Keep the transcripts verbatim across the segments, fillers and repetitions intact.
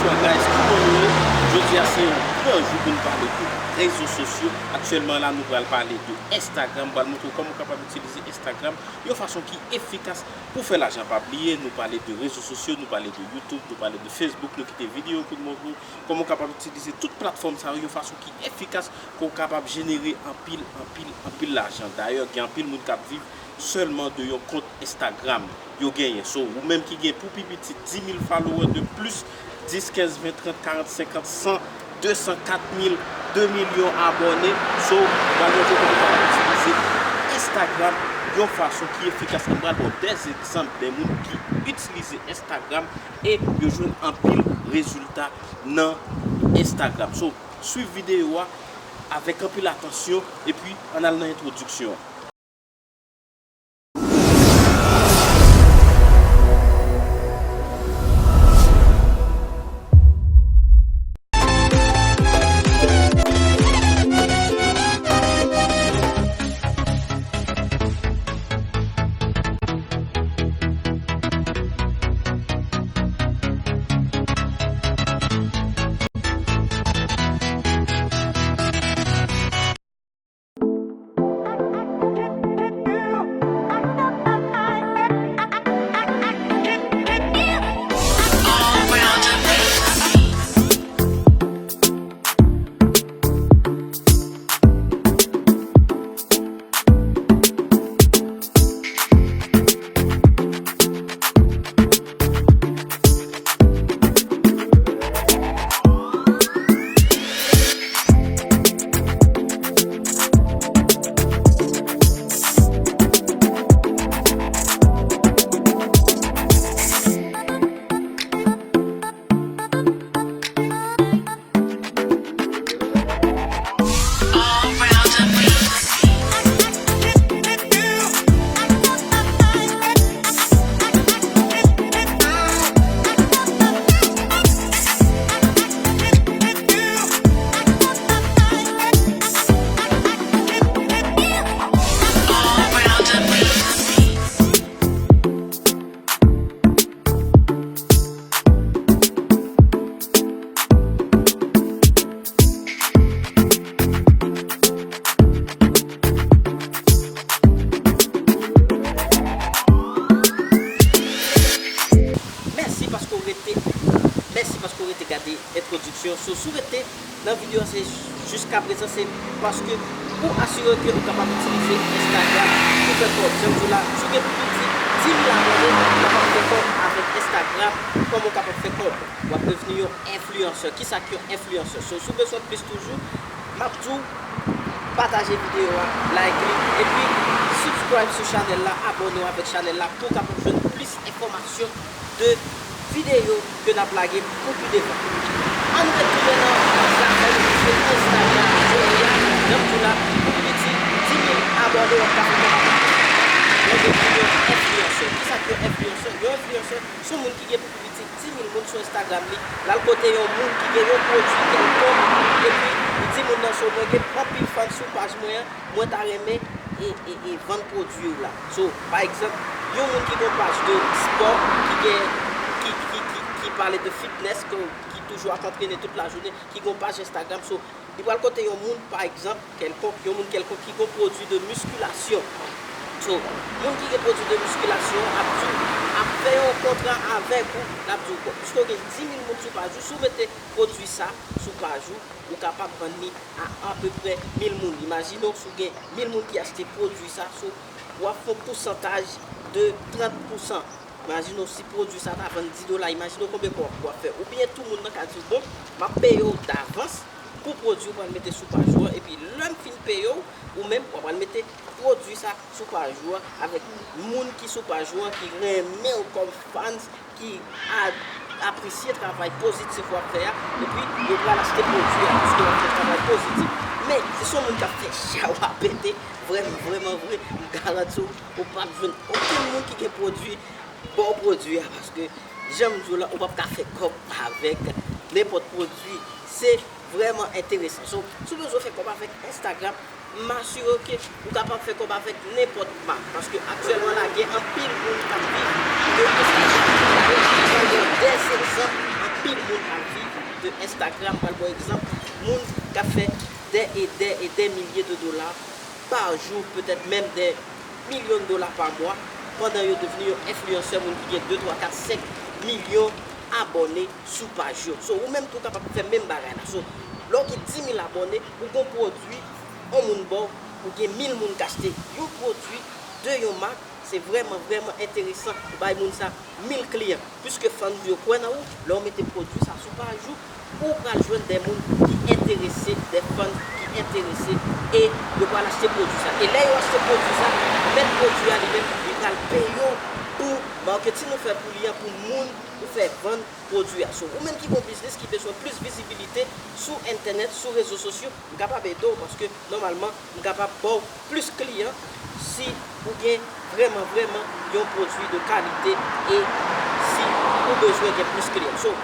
Guys, kouman nou ye? Jodi a se yon gran jou pou n pale de rezo sosyo. Aktyèlman la, nou pral pale de Instagram. M pral montre w kòman w kapab itilize Instagram yon fason ki efikas pou fè lajan. Pa bliye, nou pale de rezo sosyo, nou pale de YouTube, nou pale de Facebook, nou kite videyo pou n montre w kòman w kapab itilize tout platfòm sa yo yon fason ki efikas, ke w kapab jenere anpil, anpil, anpil lajan. Dayè, gen anpil moun k ap viv sèlman de yon kont Instagram yo genyen. So, ou menm ki gen pou pi piti dis mil follower de plis, dis, kenz, ven, trant, karant, senkant, san, de san, kat mil, de milyon abòne. So, m pral montre w kòman w kapab itilize Instagram yon fason ki efikas. M pral ba w de egzanp de moun ki itilize Instagram e yo jwenn anpil rezilta nan Instagram. So, swiv videyo a avèk anpil atansyon, epi ann al nan entwodiksyon an. Mèsi paske w rete, mèsi paske w rete gade entwodiksyon. So, si w rete nan videyo a, se jiskaprezan, se paske pou asire ke ou kapab itilize Instagram pou fè kòb. Jan m di w la, si w gen piti dis mil abòne, ou kapab fè kòb avèk Instagram. Kòman w kapab fè kòb? W ap devni yon enfliyansè. Kisa k yon enfliyansè? So, si w bezwen plis toujou, m ap di w pataje videyo a, like li, epi subscribe sou chanèl la, abòne w avèk chanèl la pou w kapab jwenn plis enfòmasyon de videyo ke n ap lage pou pi devan. Ann retounen nan zafè nou ki se Instagram. Jodi a, jan m di w la, pou pi piti dis mil abòne, w ap ka fè kòb avèk Instagram. Ou devni yon enfliyansè. Kisa k yon enfliyansè? Yon enfliyansè, se yon moun ki gen pou pi piti dis mil moun sou Instagram li. L al kote yon moun ki gen yon pwodui kèlkonk, epi li di moun nan, so, mwen gen anpil fan sou paj mwen an, mwen ta renmen e, e, e vann pwodui w la. So, pa egzanp, yon moun ki gen yon paj de spò, ki gen, ki, ki, ki, ki pale de fitness, ke, ki toujou ap antrene tout lajounen, ki gen yon paj Instagram, so, li pral kote yon moun, pa egzanp, kèlkonk, yon moun kèlkonk ki gen yon pwodui de miskilasyon. So, moun ki gen pwodui de miskilasyon ap di w, ap fè yon kontra avèk ou, l ap di w, bon, piske w gen dis mil moun sou paj ou, si w mete pwodui sa sou paj ou, ou kapab vann li a apeprè mil moun. Imajine w, si w gen mil moun ki achte pwodui sa, so, w ap fè yon pousantaj de trant pousan. Imajine w, si pwodui sa ta vann dis dola, imajine w konbyen kòb w ap fè. Oubyen tou moun nan ka di w, bon, m ap peye w davans pou pwodui w pral mete sou paj ou an, epi lè m fin peye w, ou menm, w ap pral mete pwodui sa sou paj ou an, avèk moun ki sou paj ou an, ki renmen w kòm fans, ki a-, apresye travay pozitif w ap fè a, epi yo pral achte pwodui a, piske w ap fè travay pozitif. Men, si se yon moun k ap fè chawa pete, vrèman, vrèman vre, m garanti w, ou p ap jwenn okenn moun ki gen pwodui, ba w pwodui a, paske, jan m di w la, ou p ap ka fè kòb avèk nenpòt pwodui. Se vrèman enteresan. So, si w bezwen fè kòb avèk Instagram, m asire w ke ou kapab fè kòb avèk nenpòt mak. Paske aktyèlman la, gen anpil moun k ap viv de Instagram. Gen de egzanp, anpil moun ap viv de Instagram, pral ba w egzanp, moun k ap fè dè e dè e dè milye de dola pa jou, petèt menm dè milyon de dola pa mwa, pandan yo devni yon enfliyansè, moun ki gen de, twa, kat, senk milyon abòne sou paj yo. So, ou menm tou kapab fè menm bagay la. So, lè w gen dis mil abòne, ou gon pwodui, yon moun ba w, ou gen mil moun k achte yon pwodui de yon mak, se vrèman, vrèman enteresan pou bay moun sa mil kliyan. Piske fans yo kwè nan ou, lè w mete pwodui sa sou paj ou, ou pral jwenn de moun ki enterese, de fans ki enterese, e yo pral achte pwodui sa. E lè yo achte pwodui sa, mèt pwodui a li menm, li pral peye w pou marketing ou fè pou li an, pou moun ou fè vann pwodui a. So, ou menm ki gon biznis ki bezwen plis vizibilite sou entènèt, sou rezo sosyo, m kapab ede w paske nòmalman, m kapab ba w plis kliyan si ou gen vrèman, vrèman yon pwodui de kalite e si ou bezwen gen plis kliyan. So,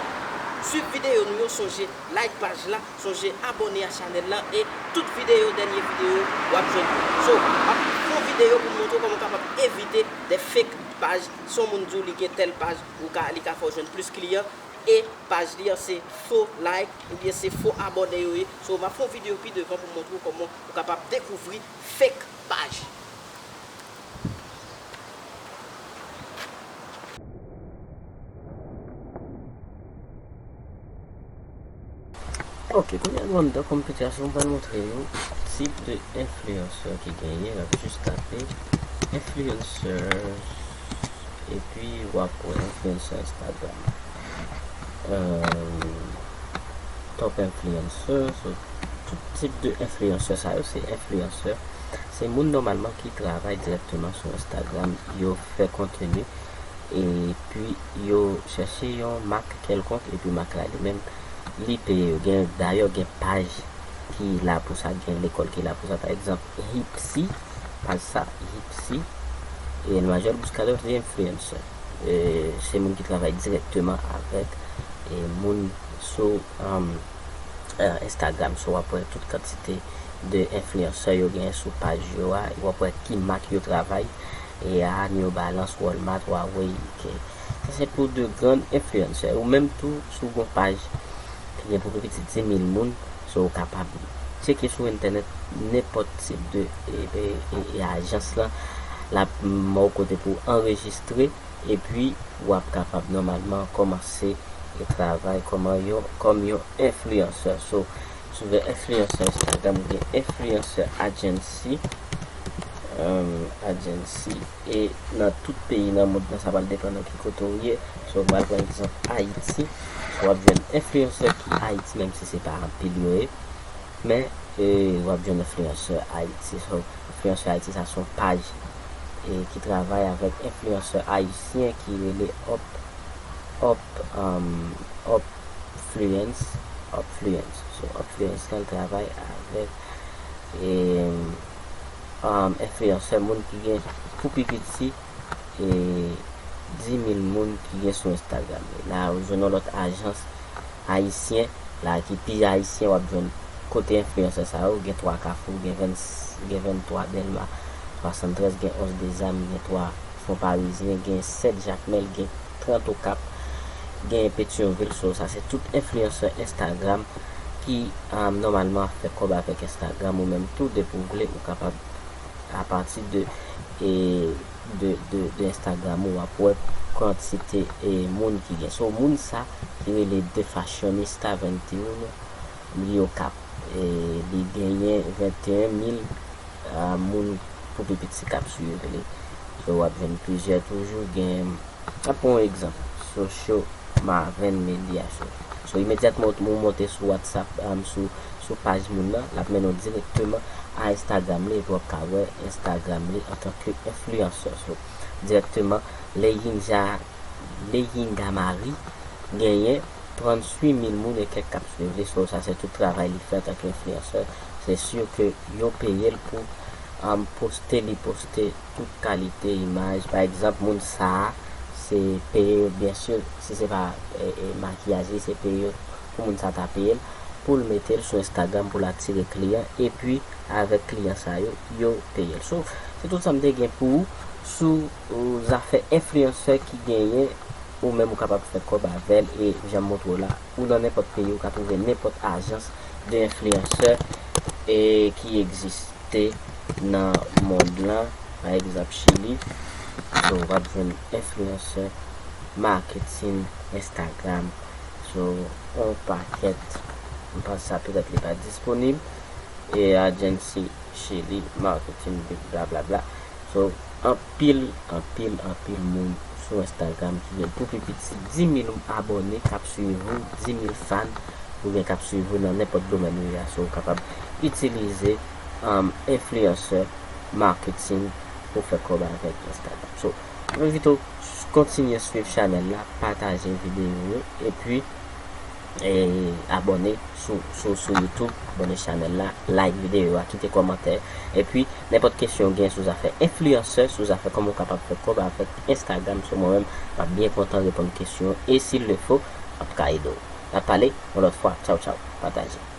swiv videyo nou yo, sonje like paj la, sonje abòne a chanèl la e tout videyo, dènye videyo, w ap jwenn yo. So, m ap fè yon videyo pou m montre w kòman w kapab evite de fake paj. Si yon moun di w li gen tèl paj, ou ka, li ka fè w jwenn plis kliyan e paj li an se fo like oubyen se fo abòne yo ye. So, m ap fè yon videyo pi devan pou m montre w kòman ou kapab dekouvri fake paj. Ok, kounye a nou anndan konpetya, mwen pral montre nou tip de enfliyansè ki genyen. N ap jis tape enfliyansè epi w ap wè enfliyansè Instagram. Euh, top influencer, so, tout tip de enfliyansè sa yo se enfliyansè. Se moun nòmalman ki travay dirèkteman sou Instagram, yo fè konteni epi yo chèche yon mak kèlkonk epi mak la li menm li peye yo. Gen, dayè gen paj ki la pou sa, gen lekòl ki la pou sa. Pa egzanp, Hipsy, paj sa, Hipsy, e El Mayor Buscador de Influencer. E, se moun ki travay dirèkteman avèk, e, moun sou, um, eh, Instagram. So, w ap wè tout kantite de enfliyansè yo genyen sou paj yo a. W ap wè ki mak yo travay. E a, New Balance, Walmart, Huawei, ok. Sa se pou de grann enfliyansè. Ou menm tou, si w gon paj ki gen pou pi piti dis mil moun, so w kapab tcheke sou entènèt nenpòt tip de, e, e, e, e ajans lan. L ap mande w kote pou w anrejistre, epi w ap kapab nòmalman kòmanse e travay kòman yon, kòm yon enfliyansè. So, si w vle enfliyansè Instagram, ou gen enfliyansè agency, um, agency, e nan tout peyi nan mond lan, sa pral depann nan ki kote w ye. So, m pral pran egzanp Ayiti. So, w ap jwenn enfliyansè ki Ayiti, menm si se pa anpil yo ye. Men, e, w ap jwenn enfliyansè Ayiti. So, enfliyansè Ayiti, sa se yon paj, e, ki travay avèk enfliyansè ayisyen ki rele Up, Up, um, Upfluence, Upfluence. So, Upfluence lan travay avèk, e, um, enfliyansè moun ki gen pou pi piti e, dis mil moun ki gen sou Instagram. La, ou jwenn yon lòt ajans ayisyen, la, ki pi ayisyen, w ap jwenn kote enfliyansè sa yo, gen twa Kafou, gen venn, gen venntwa Dèlma swasanntrèz, gen onz Dezam, gen twa Fon Parizyen, gen sèt Jakmèl, gen trant Okap, gen Petyonvil. So, sa se tout enfliyansè Instagram ki, um, nòmalman ap fè kòb avèk Instagram. Ou menm tou, depi w vle, ou kapab apati de, e, de, de, de Instagram ou, w ap wè kantite, e, moun ki gen. So, moun sa ki rele The Fashionista venteyen, li Okap. E, li genyen venteyen mil, a, moun pou pi piti k ap swiv li. So, w ap jwenn plizyè toujou, gen N ap pran yon egzanp, Socio Marvin Media Show. So, imedyatman ou, ou monte sou WhatsApp, um, sou, sou paj moun nan, l ap mennen w dirèkteman a Instagram li, epi w ap ka wè Instagram li antanke enfliyansè. So, dirèkteman, Leyinja, Leyinga Marie genyen tranntuit mil moun e kèk k ap swiv li. So, sa se tout travay li fè antanke enfliyansè. Se si ke yo peye l pou, um, poste, li poste tout kalite imaj. Pa egzanp, moun sa a, se peye yo, byen si, si se pa, e, e, makiyaj li, se peye yo pou moun sa ta peye l, pou l mete l sou Instagram, pou l atire kliyan, epi avèk kliyan sa yo, yo peye l. So, se tout sa m te gen pou ou sou, ou, zafè enfliyansè ki genyen ou menm ou kapab fè kòb avè l, e jan m montre w la, ou nan nenpòt peyi, ou ka twouve nenpòt ajans de enfliyansè e ki egziste nan mond lan, pa egzanp Chili. So, w ap jwenn enfliyansè, marketing, Instagram. So, on pakèt, m panse sa petèt li pa disponib. E agency Chili, marketing, blablabla. So, anpil, anpil, anpil moun sou Instagram ki gen pou pi piti dis mil abòne k ap swiv ou, dis mil fan oubyen k ap swiv ou nan nenpòt domèn ou ye a. So, ou kapab itilize um, enfliyansè, marketing pou fè kòb avèk Instagram. So, m envite w kontinye swiv chanèl la, pataje videyo yo, epi e, abòne sou, sou, sou YouTube, abòne chanèl la, like videyo a, kite kòmantè. Epi, nenpòt kesyon w gen sou zafè enfliyansè, sou zafè kòman w kapab fè kòb avèk Instagram, sou mwen menm, m ap byen kontan reponn kesyon. E si l le fo, m ap ka ede w. N ap pale yon lòt fwa. Tchaw, tchaw. Pataje.